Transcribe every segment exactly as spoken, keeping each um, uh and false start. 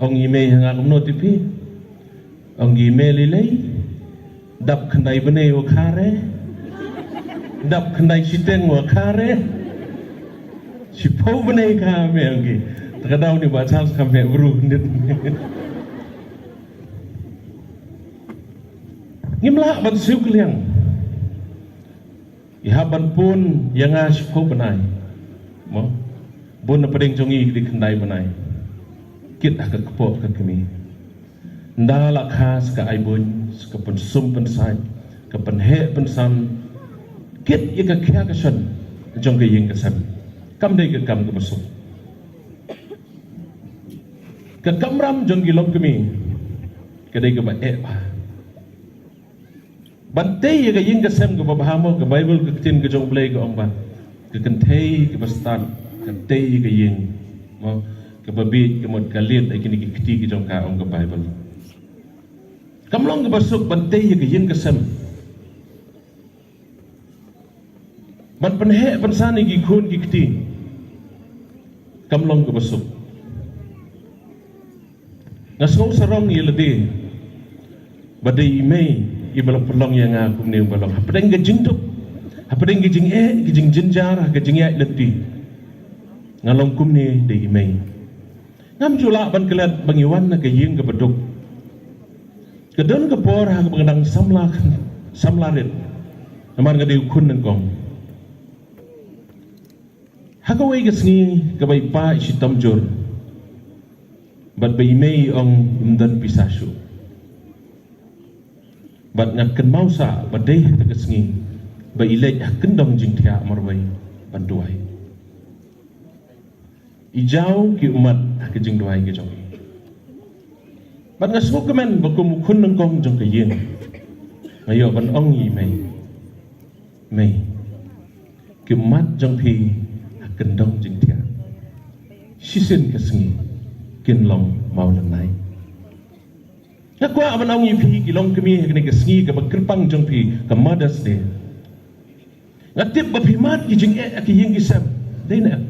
Ong i mei ha nga kumno te phi? Ong i mei lei lei. Dap khyndai bnai wa kha re. Dap khyndai shiteng wa kha re. Shiphew bnai kha me ong ki. Ta ka daw ni ba chance kha me bru ndit. Ngim lah ban siew kylliang. I hap ban pun ïa nga shiphew bnai. Mo. Bun na pdeng jong i ki dei khyndai bnai. Kit ha ka kpoh ka kmie. Nda la kha sa ka ai buiñ, sa ka pynsum pynsait, ka pynheh pynsan. Kit ïa ka khia ka shon jong ka ïing ka sem. Kam dei ka kam kaba suk. Ka kamram jong ki longkmie ka dei kaba eh bha. Ban tei ïa ka ïing ka sem kaba bha mo, ka Baibl ka ktien ka jong U Blei ka ong ba ka kynthei kaba stad ka tei ïa ka ïing mo, kaba bieit ka mut ka leit ïa kine ki kti ki jong ka, ong ka Baibl. Kam long kaba suk ban tei ïa ka ïing ka sem. Ban pynheh pynsan ïa ki khun ki kti. Kam long kaba suk. Nga sngew sarong ïa lade ba dei i mei iba la pynlong ïa nga kumne ba long. Hapdeng ka jingduk, hapdeng ka jingeh, ka jingjynjar, ka jingïaid lynti. Nga long kumne dei i mei. Ngam ju lah ban klet ba ngi wan na ka ïing kaba duk. Ka don ka por ha kaba nga dang samla, samla rit. Namar nga dei u khun nyngkong. Ha kawei ka sngi kaba i pa i shitom jur. Bad ba i mei i ong im don pisa shuh. Bad nga kynmaw sa ba dei ha ka sngi ba i leit ha kyndong jingthiah marwei ban duwai. I jaw ki ummat ha ka jingduwai ka jong i. Bad nga sngewkmen ba kum u khun nyngkong jong ka ïing, nga ïoh ban ong ïa i mei, mei, ki ummat jong phi ha kyndong jingthiah shisien ka sngi kin long mawlynnai. Nga kwah ban ong ïa phi ki longkmie ha kane ka sngi kaba kyrpang jong phi ka Mother's Day. Nga tip ba phi mad ki jingeh ha ki ïing ki sem. Dei ne em?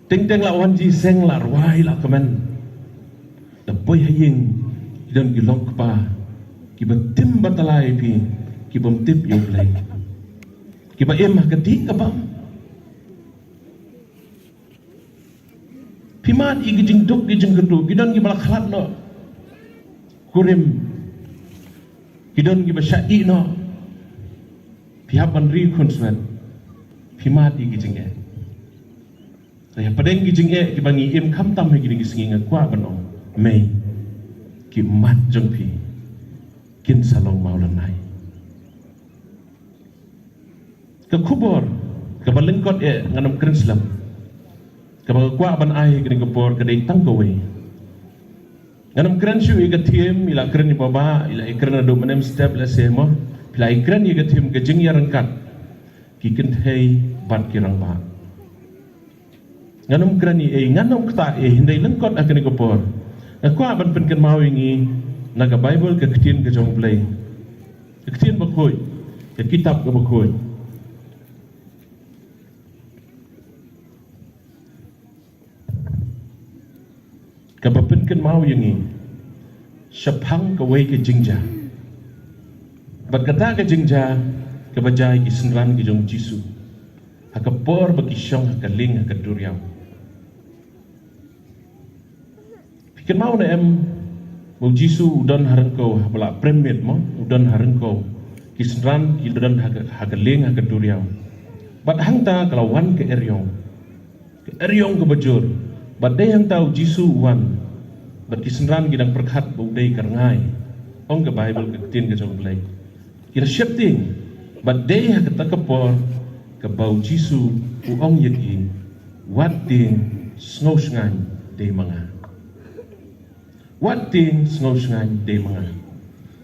Teng teng la wan jingïaseng, la rwai, la kmen. La poi ha ïing ki don ki longkpa kiba tim batalai ïa phi, kibym tip ïa U Blei, kiba im ha ka dih ka bam. Phi mad ïa ki jingduk ki jingkyrduh, ki don kiba la khlad noh kurim, ki don kiba shah ih noh. Phi hap ban ri khunswet. Phi mad ïa ki jingeh. Hapdeng ki jingeh kiba ngi im khamtam ha kine ki sngi, nga kwah ban ong, mei, ki ummat jong phi kin sa long mawlynnai. Ka khubor kaba lyngkot eh ngan ym kren slem. Kaba nga kwah ban ai ha kane ka por ka dei tang kawei. Ngan ym kren shuh ïa ka theme, i la kren ïa ba, i la kren naduh mynne mynstep lehse mo. Phi la kren ïa ka theme ka jingïaryngkat ki kynthei bad ki rangbah. Ngan ym kren ei ei, ngan ym ktah ei ei, hynrei lyngkot ha kane ka por nga kwah ban pynkynmaw ïa ngi na ka Baibl, ka ktien ka jong U Blei, ka ktien bakhuid, ka kitab kaba khuid, kaba pynkynmaw ïa ngi shaphang kawei ka jingjia. Bad kata ka jingjia kaba jia ïa ki synran ki jong U Jisu ha ka por ba ki shong ha ka lieng ha ka duriaw. Phi kynmaw ne em ba U Jisu u don ha ryngkew, haba la prem miet mo, u don ha ryngkew, ki synran ki don ha ka, ha ka lieng ha ka duriaw. Bad hangta ka la wan ka eriong, ka eriong kaba jur. Bad dei hangta U Jisu u wan, bad ki synran ki dang pyrkhat ba u dei ka rngai. Ong ka Baibl, ka ktien ka jong U Blei, ki la sheptieng. Bad dei ha kata ka por kaba U Jisu u ong ïa ki, wat tieng, sngewshngaiñ dei ma nga. Wat tieng, sngewshngaiñ dei ma nga.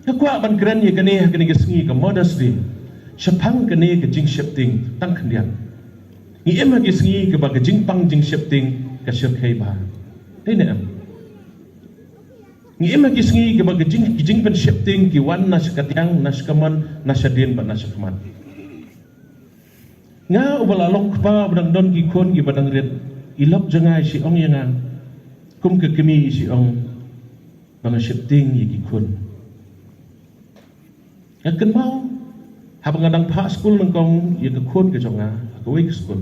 Nga kwah ban kren ïa kane ha kane ka sngi ka Mother's Day shaphang kane ka jingsheptieng tang khyndiat. Ngi im ha ki sngi kaba ka jingpang jingsheptieng ka shyrkhei bha. Dei ne em? Ngi im ha ki sngi kaba ka jing, ki jingpynsheptieng ki wan na sha ka diang, na sha ka mon, na sha dien bad na sha khmat. Nga uba la long kpa uba dang don ki khun kiba dang rit, i lok jong nga i sa ong ïa nga, Kum ka kmie i shu ong ba nga sheptieng ïa ki khun. Nga kynmaw haba nga dang phah skul nyngkong ïa ka khun ka jong nga ha kawei ka skul.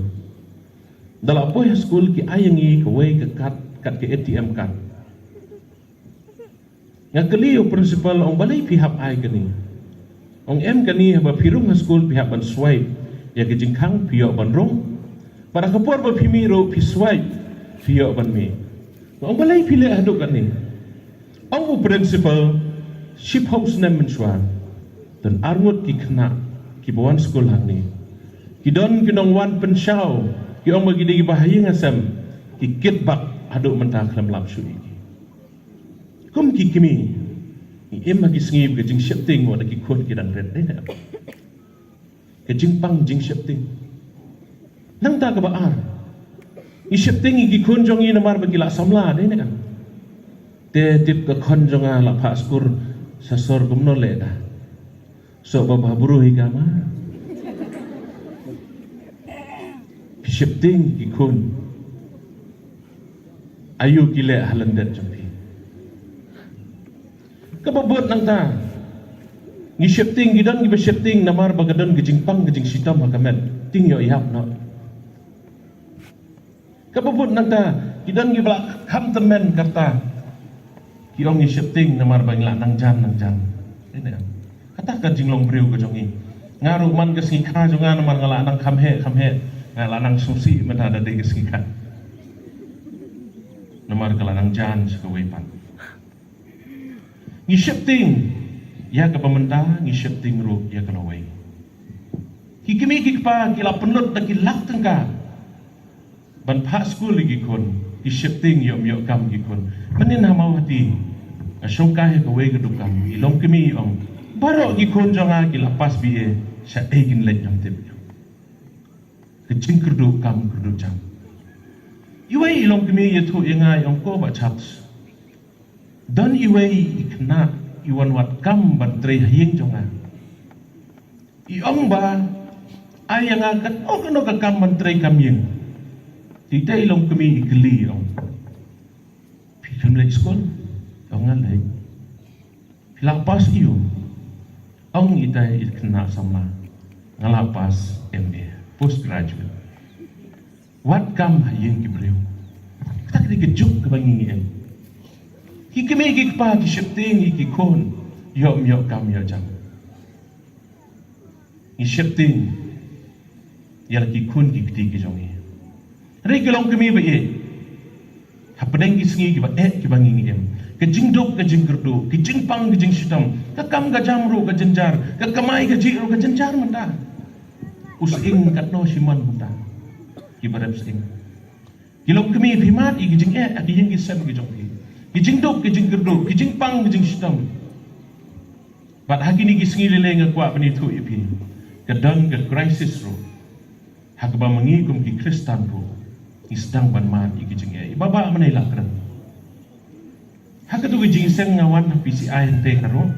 Da la poi ha skul ki ai ïa ngi kawei ka kad, kad ka A T M kad. Nga kylli ïa u principal, ong balei phi hap ai kane. Ong em kane haba phi rung ha skul phi hap ban swipe ïa ka jingkhang phi ïoh ban rung. Bad ha ka por ba phi mih ruh phi swipe phi ïoh ban mih. Nga ong balei phi leh haduh kane. Ong u principal, shiphew snem mynshuwa don arngut ki khynnah kiba wan skul hangne. Ki don ki nongwan pynshai, ki ong ba ki dei kiba ha ïing ha sem, ki kit bak haduh mynta khlem lap shuh ïa ki. Kum ki kmie, ngi im ha ki sngi ba ka jingsheptieng wat la ki khun ki dang rit, dei ne em? Ka jingpang jingsheptieng. Nangta kaba ar, ngi sheptieng ïa ki khun jong ngi namar ba ki la samla, dei ne em? Te tip ka khun jong nga la phah skul sha sor kumno leh da. Soh ba bha bru hi ka ma. Phi sheptieng ki khun. Aïu ki leh ha lyndet jong phi. Kaba bud nangta, ngi sheptieng, ki don kiba sheptieng namar ba ka don ka jingpang ka jingshitom ha ka met. Tieng ïoh ïap noh. Kaba bud nangta, ki don kiba la kham tymmen ka rta. Ki ong ngi sheptieng namar ba ngi la nang jan nang jan. Dei ne em? Kata ka jinglong briew ka jong ngi. Nga ruh man ka sngi kha jong nga namar nga la nang kham heh kham heh, nga la nang sngewsih mynta da dei ka sngi kha. Namar ka la nang jan sha kawei pat. Ngi sheptieng ïa kaba mynta, ngi sheptieng ruh ïa ka lawei. Ki kmie ki kpa ki la pynlut da ki lak tyngka ban phah skul ïa ki khun, ki sheptieng ïoh ïoh kam ki khun. Mynnin ha Mawhati, nga shongkai ha kawei ka dukan, i longkmie i ong, baroh ki khun jong nga ki la pass B A, shaei kin leit ngam tip. Ka jingkyrduh kam kyrduh jam. Iwei i longkmie i ïathuh ïa nga, i ong, ko Bah Charles, don iwei i khynnah i wan wad kam ban trei ha ïing jong nga. I ong ba ai ïa nga kano kano ka kam ban trei kam ïing. Te i longkmie i kylli, i ong, phi khlem leit skul? I ong, nga leit. Phi la pass aïu? Ong itai i khynnah samla, nga la pass M A, postgraduate. Wad kam ha ïing ki briew. Kata ka dei ka juk kaba ngi ngi im. Ki kmie ki kpa ki sheptieng ïa ki khun, ïoh ym ïoh kam ïoh jam. Ngi sheptieng ïa la ki khun ki kti ki jong ngi. Hynrei ki longkmie ba ïeit, hapdeng ki sngi kiba eh kiba ngi ngi im, ka jingduk ka jingkyrduh, ka jingpang ka jingshitom, ka kam ka jam ruh ka jynjar, ka kamai kajih ruh ka jynjar mynta. U sying katno shimon mynta. Kiba rep sying. Ki longkmie, phi mad ïa ki jingeh ha ki ïing ki sem ki jong phi. Ki jingduk ki jingkyrduh, ki jingpang ki jingshitom. Bad ha kine ki sngi lei lei nga kwah ban ïathuh ïa phi, ka don ka crisis ruh ha kaba ma ngi kum ki Khristan ruh ngi sdang ban mad ïa ki jingeh. Iba bah mynne la kren. Ha katu ka jingseng nga wan ha P C I hangtei haroh.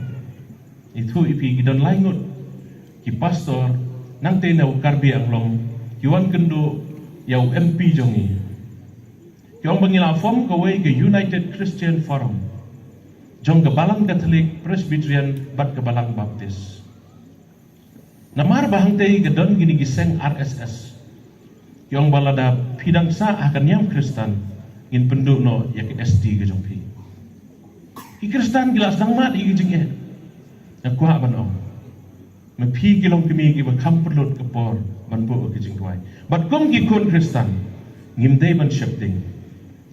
Ïathuh ïa phi, ki don lai ngut ki pastor nangtei na u Karbi Anglong ki wan kynduh ïa u M P jong ngi. Ki ong ba ngi la form kawei ka United Christian Forum jong ka Balang Catholic, Presbyterian bad ka Balang Baptist. Namar ba hangtei ka don kine ki seng R S S. Ki ong ba lada phi dang sah ha ka niam Khristan, ngin pynduh noh ïa ka S T ka jong phi. Ki Khristan ki la sdang mad ïa ki jingeh. Nga kwah ban ong, ma phi ki longkmie kiba kham pynlut ka por ban buh ïa ki jingduwai. Bad kum ki khun Khristan, ngim dei ban sheptieng.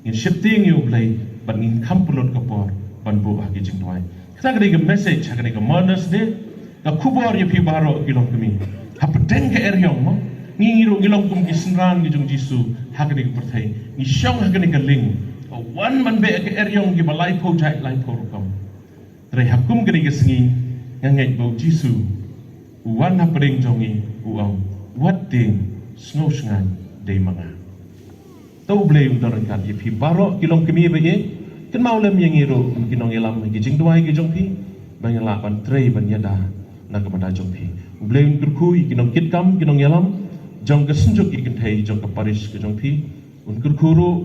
Ngin sheptieng ïa U Blei bad ngin kham pynlut ka por ban buh ha ki jingduwai. Kata ka dei ka message ha kane ka Mother's Day. Ka khubor ïa phi baroh ki longkmie. Hapdeng ka eriong mo, ngi ruh ngi long kum ki synran ki jong Jisu ha kane ka pyrthei. Ngi shong ha kane ka lieng. Ka wan ban beh ka eriong kiba laiphew jait laiphew rukom. Hynrei ha kum kane ka sngi nga ngeit ba U Jisu u wan hapdeng jong ngi, u ong, wat tieng, sngewsynei, dei ma nga. To U Blei un don ryngkat ïa phi baroh ki longkmie ba ïeit. Kynmaw lem ïa ngi ruh kum ki nongïalam ha ki jingduwai ki jong phi, ba ngin lah ban trei ban ïada na ka bynta jong phi. U Blei un kyrkhu ïa ki nongkitkam, ki nongïalam jong ka synjuk ki kynthei jong ka parish ka jong phi. Un kyrkhu ruh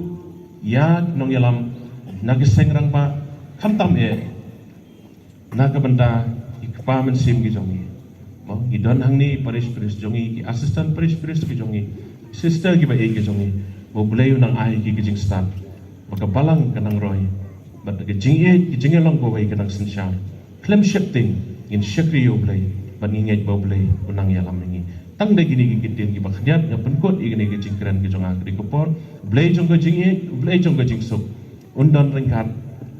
ïa ki nongïalam na ki seng rangbah, khamtam eh na ka bynta ki kpa mynsiem ki jong ngi. Mo, ngi don hangne parish priest jong ngi, ki assistant parish priest ki jong ngi, sister kiba ïeit ki jong ngi. Mo, Blei u nang ai ki ki jingstad ba ka balang ka nang roi, bad ka jingïeit, ka jingïalong kawei ka nang synshar. Khlem sheptieng ngin shakri ïa U Blei bad ngi ngeit ba U Blei u nang ïalam ïa ngi. Tang da kine ki ktien kiba khyndiat nga pynkut ïa kine ki jingkren ki jong nga ha kane ka por. Blei jong ka jingïeit, Blei jong ka jingsuk, un don ryngkat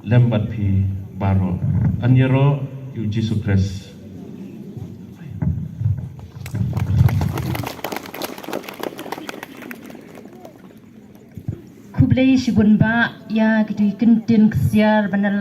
lem bad phi baroh. Yn ïaroh ïa U Jisu Khrist. Khublei shibun bah ïa kito ki kyntien ksiar ba na